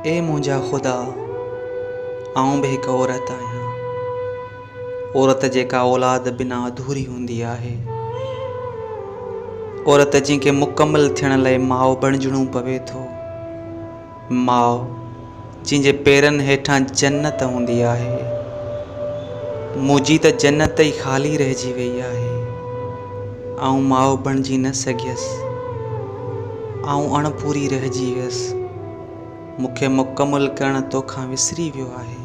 اي منهنجا خدا! آئون به هڪ عورت آهيان. عورت جيڪا اولاد بنا اڌوري هوندي آهي. عورت جنهن کي مڪمل ٿيڻ لئه ماء بڻجڻو پوي ٿو. ماء جنهن جي پيرن هيٺان جنت هوندي آهي. منهنجي ته جنت ئي خالي رهجي ويئي آهي. آئون ماء بڻجي نه سگهيس. آئون اڻپوري رهجي ويس. مون کي مڪمل ڪرڻ توکان وسري ويو آهي.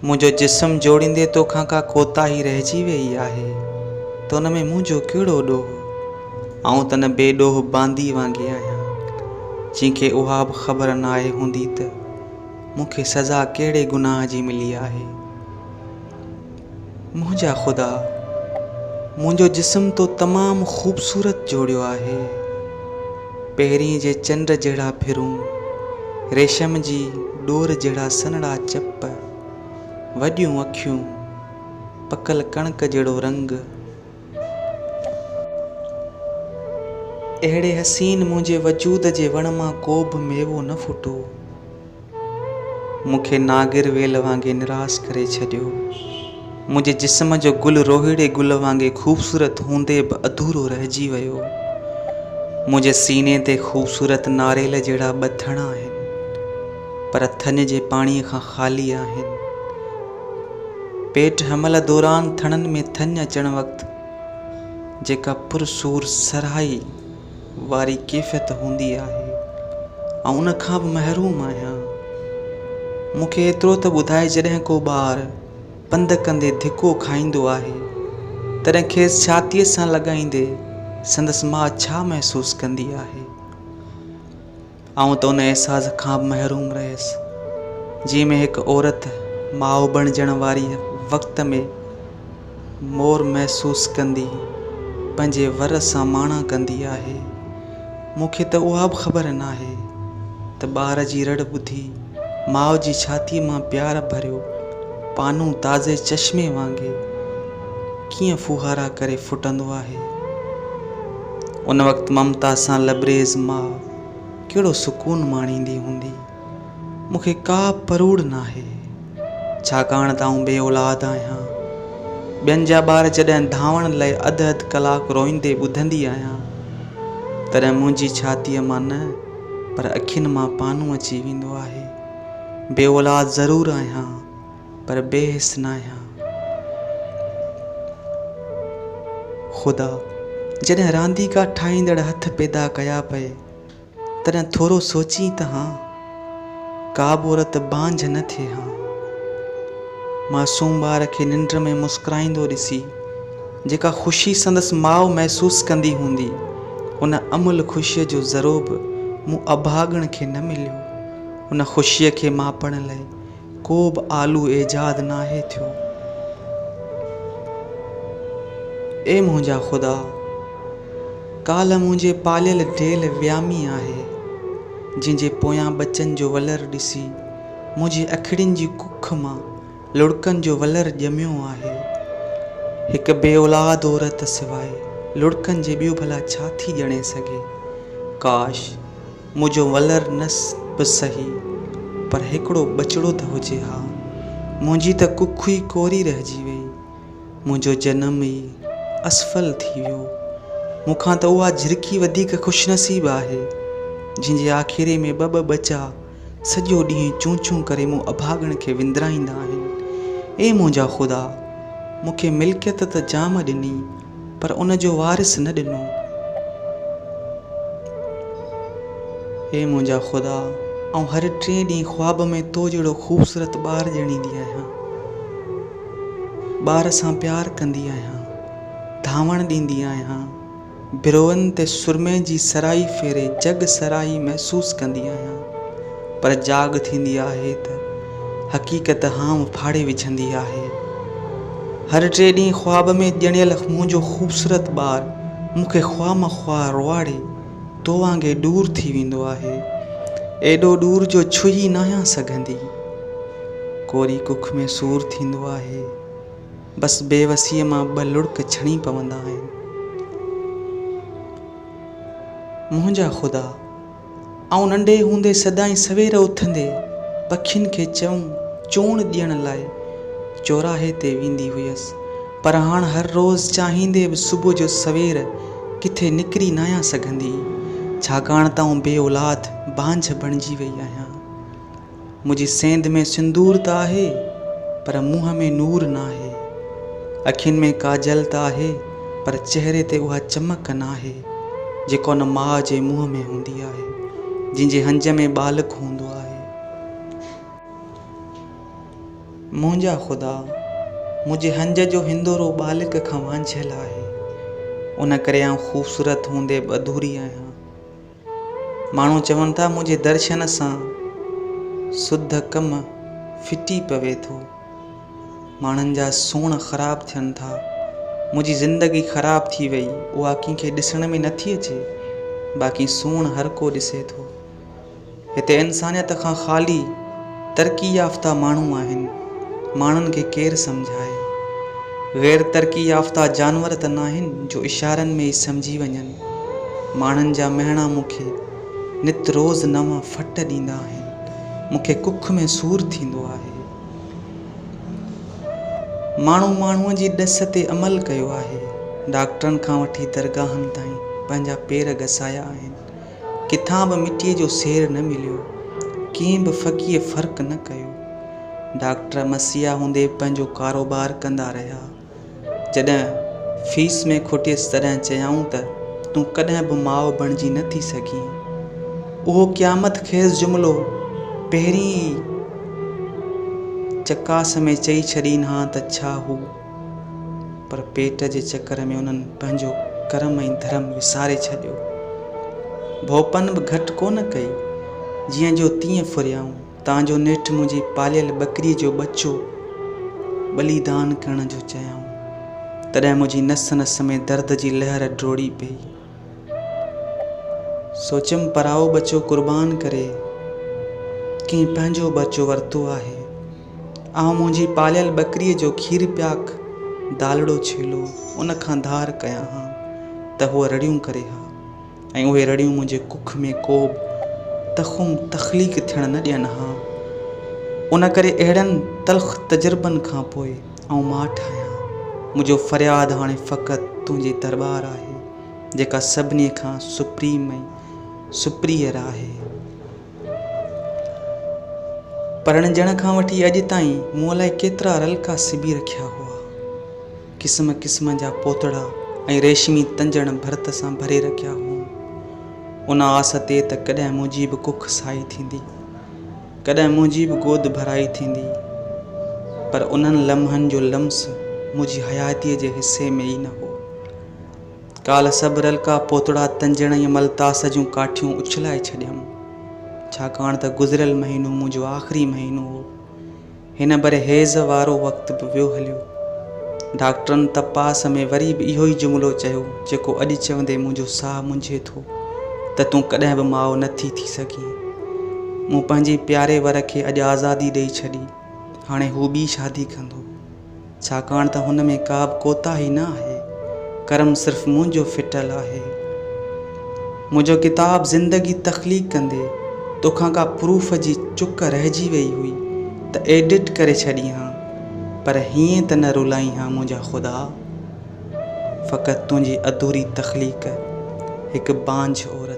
منهنجو جسم جوڙيندي توکان ڪا ڪوتاهي رهجي ويئي آهي ته ان ۾ منهنجو ڪهڙو ڏوهه؟ آئون ته ان بي ڏوهه باندي وانگي آهيان، جنهن کي اها به خبر ناهي هوندي ته مون کي سزا ڪهڙي گناهه جي ملي آهي. منهنجا خدا! منهنجو جسم تو تمام خوبصورت جوڙيو آهي. پهرين جي چنڊ جهڙا ڦرون، ريشم جي ڏور جهڙا سنهڙا چپ، وڏيون اکيون، پڪل ڪڻڪ جهڙو رنگ. اهڙي حسين منهنجي وجود جي وڻ مان ڪوبه ميوو نه ڦٽو. مون کي ناگر ويل وانگي نراس ڪري ڇڏيو. منهنجي جسم جو گل روهيڙي گل وانگي خوبصورت هوندي به اڌورو رهجي ويو. منهنجي سيني تي خوبصورت ناريل جهڙا ٻه ٿڻ آهن، پر ٿڃ جي پاڻيء کان خالي آهن. پيٽ حمل دوران ٿڻن ۾ ٿڃ اچڻ وقت جيڪا پرسور سرهائي واري ڪيفيت هوندي آهي، آئون ان کان به محروم آهيان. مون کي ايترو ته ٻڌائي جڏهن ڪو ٻار پنڌ ڪندي ڌڪو کائيندو آهي، تڏهن کيس ڇاتيء سان لڳائيندي سندس ماء ڇا محسوس ڪندي آهي؟ آئون ته ان احساس کان به محروم رهيس، جنهن ۾ هڪ عورت ماء بڻجڻ واري وقت ۾ مور محسوس ڪندي پنهنجي ور سان ماڻا ڪندي آهي. مون کي ته اها به خبر ناهي ته ٻار جي رڙ ٻڌي ماء جي ڇاتيء مان پيار ڀريو پانو تازي چشمي وانگي ڪيئن ڦوهارا ڪري ڦٽندو آهي. ان وقت ممتا سان لبريز ماء ڪهڙو سڪون ماڻيندي هوندي. مون کي ڪا پروڙ ناهي، ڇاڪاڻ ته آئون بي اولاد آهيان. ٻين جا ٻار جڏهن ڌانوڻ لئه اڌ اڌ ڪلاڪ روئيندي ٻڌندي آهيان، تڏهن منهنجي ڇاتيء مان نه پر اکين مان پانو اچي ويندو آهي. بي اولاد ضرور آهيان، پر بي حس ناهيان. خدا جڏهن رانديڪا ٺاهيندڙ هٿ پيدا ڪيا پئي، تڏهن ٿورو سوچين ته هان، ڪا به عورت بانجهه نه ٿئي هان. معصوم ٻار کي ننڊ ۾ مسڪرائيندو ڏسي، جيڪا خوشي سندس ماء محسوس ڪندي هوندي، ان املهه خوشيء جو ذرو به مون اڀاڳڻ کي نه مليو. ان خوشيء کي ماپڻ لئه ڪو به آلو ايجاد ناهي ٿيو. اي منهنجا خدا! ڪالهه منهنجي پاليل ڊيل ويامي آهي، جنهن جي پويان ٻچن جو ولر ڏسي منهنجي اکڙين جي ڪک مان لڙڪن جو ولر ڄميو آهي. هڪ بي اولاد عورت سواء لڙڪن جي ٻيو ڀلا ڇا ٿي ڄڻي سگهي؟ ڪاش! منهنجو ولر نه به سهي پر هڪڙو ٻچڙو ته هجي ها. منهنجي ته ڪک ئي ڪوري رهجي وئي. منهنجو جنم ئي اسڦل ٿي ويو. مون کان ته اها جهرڪي وڌيڪ خوشنصيب آهي، جنهن جي آکيري ۾ ٻه ٻه ٻچا سڄو ڏينهن چون چون ڪري مون اڀاڳڻ کي وندرائيندا آهن. اي منهنجا خدا! مون کي ملڪيت ته جام ڏني، پر ان جو وارث نه ڏنو. اي منهنجا خدا! آئون هر ٽئين ڏينهن خواب ۾ تو جهڙو خوبصورت ٻار ڄڻيندي آهيان. ٻار سان پيار ڪندي آهيان. ڌانوڻ ڏيندي آهيان. بروئن تي سرمي جي سرائي ڦيري جڳ سرائي محسوس ڪندي آهيان. پر جاڳ ٿيندي آهي ته حقيقت هانء ڦاڙي وجهندي آهي. هر ٽئين ڏينهن خواب ۾ ڄڻيل منهنجو خوبصورت ٻار مون کي خواه مخواه روئاڙي تو وانگي ڏور ٿي ويندو آهي. ايڏو ڏور جو ڇهي ناهيان سگهندي. ڪوري ڪک ۾ سور ٿيندو آهي. بس بيوسيء مان ٻه لڙڪ ڇڻي پوندا آهن. منهنجا خدا! آئون ننڍي هوندي سدائين سوير اٿندي پکين کي چئون چوڻ ڏيڻ لاء چوراهي تي ويندي هيس پر هاڻ هر روز چاهيندي به صبح جو سوير ڪٿي نڪري ناهيان سگهندي ڇاڪاڻ ته آئون بي اولاد بانجهه بڻجي وئي آهيان. منهنجي سينڌ ۾ سندور ته آهي پر منهن ۾ نور ناهي. اکين ۾ ڪاجل ته آهي پر چهري تي اها چمڪ ناهي جيڪا ان ماء جي منهن ۾ هوندي آهي جنهن جي هنج ۾ ٻالڪ هوندو آهي. منهنجا خدا! منهنجي هنج جو هندورو ٻالڪ کان وانجهيل آهي ان ڪري آئون خوبصورت هوندي به اڌوري آهيان. ماڻهو چون ٿا منهنجي درشن سان سڌ ڪم ڦٽي پوي ٿو. ماڻهن جا سوڻ خراب ٿين ٿا. منهنجي زندگي خراب ٿي وئي اها ڪنهن کي ڏسڻ ۾ نٿي اچي باقي سوڻ هر ڪو ڏسي ٿو. هتي انسانيت کان خالي ترقي يافته ماڻهو آهن. ماڻهن کي ڪير سمجهائي. غير ترقي يافته جانور ته ناهن جو اشارن ۾ ئي سمجهي وڃن. ماڻهن جا مهڻا مون کي نت روز نوان ڦٽ ڏيندا آهن. مون کي ڪک ۾ سور ٿيندو آهي. ماڻهو ماڻهوء جي ڏس تي عمل ڪيو آهي. ڊاڪٽرن کان وٺي درگاهن تائين پنهنجا پير گسايا آهن. ڪٿان به مٽيء جو سير نه مليو. ڪنهن به فقيهه فرق نه ڪيو. ڊاڪٽر مسيحا هوندي به پنهنجو ڪاروبار ڪندا رهيا. جڏهن فيس ۾ کٽيس تڏهن چيائون ته تون ڪڏهن به ماء بڻجي نه ٿي سگهين. اهو قيامت خيز جملو پهرين ئي چڪاس ۾ چئي ڇڏين ها ته ڇا هو. پر پيٽ جي چڪر ۾ انهن پنهنجو ڪرم ۽ ڌرم وساري ڇڏيو. ڀوپن به گهٽ ڪونه ڪئي. جيئن جو تيئن ڦريائون. تان جو نيٺ منهنجي پاليل ٻڪريء جو ٻچو ٻليدان ڪرڻ جو چيائون. تڏهن منهنجي نس نس ۾ درد جي لهر ڊوڙي پئي. سوچيم پرائو ٻچو قربان ڪري ڪنهن پنهنجو ٻچو ورتو آهي. آئون منهنجي پاليل ٻڪريء جو کير پياڪ دالڙو ڇيلو ان کان ڌار ڪيان ها ته هوء رڙيون ڪري ها. ۽ اهي رڙيون منهنجي ڪک ۾ ڪو به تخم تخليق ٿيڻ نه ڏين ها. ان ڪري اهڙن تلخ تجربن کان پوء آئون ماٺ آهيان. منهنجو فرياد هاڻي فقط تنهنجي درٻار آهي، جيڪا سڀني کان سپريم ۽ سپريئر آهي. پرڻجڻ کان وٺي اڄ تائين مون الائي ڪيترا رلڪا سبي رکيا هئا. قسم قسم جا پوتڙا ۽ ريشمي تنجڻ ڀرت سان ڀري رکيا هئم. ان آس تي ته ڪڏهن منهنجي به ڪک سائي ٿيندي. ڪڏهن منهنجي به گود ڀرائي ٿيندي. پر انهن لمحن جو لمس منهنجي حياتيء جي حصي ۾ ئي نه هو. ڪالهه سڀ رلڪا پوتڙا تنجڻ ۽ ملتاس جون ڪاٺيون اڇلائي ڇڏيم. ڇاڪاڻ ته گذريل مهينو منهنجو آخري مهينو هو. هن ڀيري حيض وارو وقت به ويو هليو. ڊاڪٽرن تپاس ۾ وري به اهو ئي جملو چيو جيڪو اڄ چوندي منهنجو ساهه منجهي ٿو ته تون ڪڏهن به ماء نه ٿي ٿي سگهين. مون پنهنجي پياري ور کي اڄ آزادي ڏئي ڇڏي. هاڻي هو ٻي شادي ڪندو. ڇاڪاڻ ته هن ۾ ڪا به ڪوتاهي نه آهي، ڪرم صرف منهنجو ڦٽل آهي. منهنجو ڪتاب زندگي تخليق ڪندي توکان ڪا پروف جي چڪ رهجي ويئي هئي ته ايڊٽ ڪري ڇڏين ها، پر هيئن ته نه رلائين ها منهنجا خدا! فقط تنهنجي اڌوري تخليق هڪ بانجهه عورت.